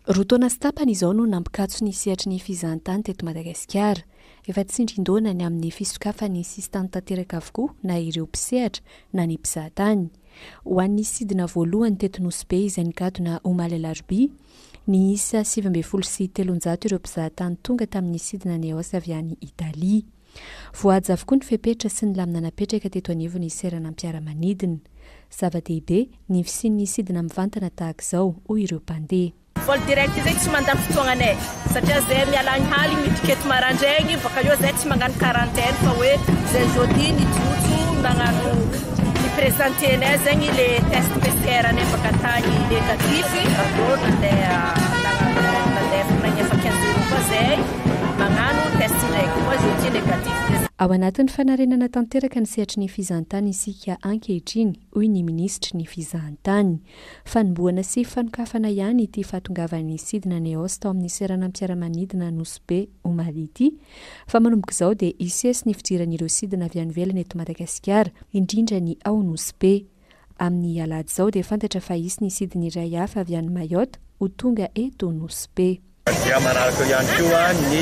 Roa taona sy tapany izao no nampikatso ny sehatry ny fizahantany teto Madagasikara. Efa tsindrin-doana ny amin'ny fisokafan'ny sisintany tanteraka avokoa na ireo mpisehatra na ny mpizahatany. Ho an'ny sidina voalohany teto Nosy Be izay nigadona omaly alarobia, niisa 319 ireo mpizahatany tonga tamin'ny sidina Neos avy any Italia. Voahaja avokoa ny fepetra sy ny lamina napetraka teto anivon'ny seranam-piaramanidina. Zava-dehibe ny fisian'ny sidina mivantana tahaka izao, hoy ireo mpandeha. Vol direct zay tsy mandany fotoagnanay satria zay miala agny haligny miditra eto marandraigny baka eo zay tsy magnano quarantaine fa hoe zay jeudi nijotso nagnano ni presenter nay zegny le test PCR anay baka tagny negatif avy eo nandeha nagnano nandefa nagnefa 15 euros koa zay magnano test ndraiky koa jeudi negatif. Ao anatin'ny fanarenana tanteraka ny sehatry ny fizahantany isika ankehitriny, hoy ny minisitry ny fizahantany. Fanombohana sy fanokafana ihany ity fahatongavan'ny sidina Neos tao amin'ny seranam-piaramanidina Nosy Be omaly ity, fa manomboka izao dia hisesy ny fidiran'ireo sidina avy any ivelany eto Madagasikara, indrindra ny ao Nosy Be. Amin'ny alahady izao dia fantatra fa hisy ny sidina iray hafa avy any Mayotte ho tonga eto Nosy Be. Dia manaraka eo ihany koa ny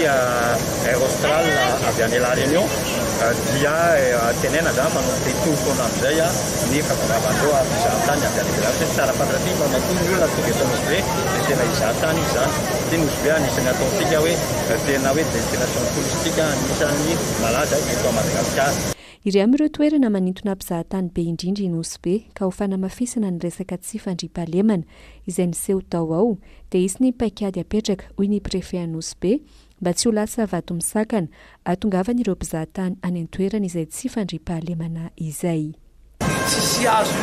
Air Austral avy any La Réunion dia antenaina izany manomboka hitombo foana amin'izay ny fahatongavan'ireo mpizahatany avy any ivelany satria tsara fantatra fa matoa ny olona tonga eto Nosy Be dia tena hizahatany izy izany. Ity Nosy Be anisan'ny ataontsika hoe tena hoe destination touristique anisan'ny malaza eto Madagasikara. Iray amin'ireo toerana manintona mpizahatany be indrindra i Nosy Be ka ho fanamafisana ny resaka tsy fandriampahalemana izay niseho tao ao dia hisy ny paikady hapetraka hoy ny Préfet Anosy Be mba tsy ho lasa vato misakana hahatongavan'ireo mpizahatany any an-toerana izay tsy fandriampahalemana izay. Tsisy azo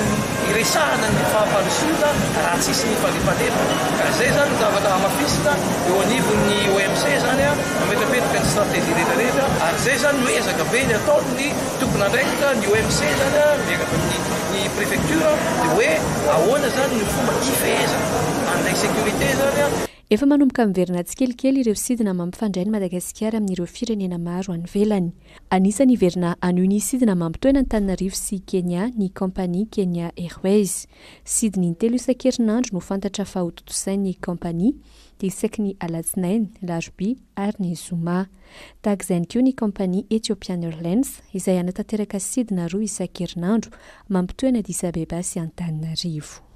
iresahana ny fampandrosoana raha tsisy ny fandriampahalemana. Ka izay izany no zavatra hamafisina eo anivon'ny OMC izany, mametrapetraka ny stratégie rehetra rehetra ary izay izany no ezaka be ny ataon'ny tompon'andraikitra ny OMC izany miaraka amin'ny ny préfecture dia hoe ahoana izany ny fomba hifehezana an'ilay sécurité izany. Efa manomboka miverina tsikelikely ireo sidina mampifandray an'i Madagasikara amin'ireo firenena maro any ivelany. Anisan'ny hiverina hanohy ny sidina mampitohy an'Antananarivo sy Kenya ny kaompania Kenya Airways. Sidina intelo isan-kerinandro no fantatra fa hotontosain'ny kaompania, dia isaky ny alatsinainy, alarobia ary ny zoma. Tahaka izay ihany koa ny kaompania Ethiopian Airlines izay hanatanteraka sidina roa isan-kerinandro mampitohy an'i Addis Abeba sy Antananarivo.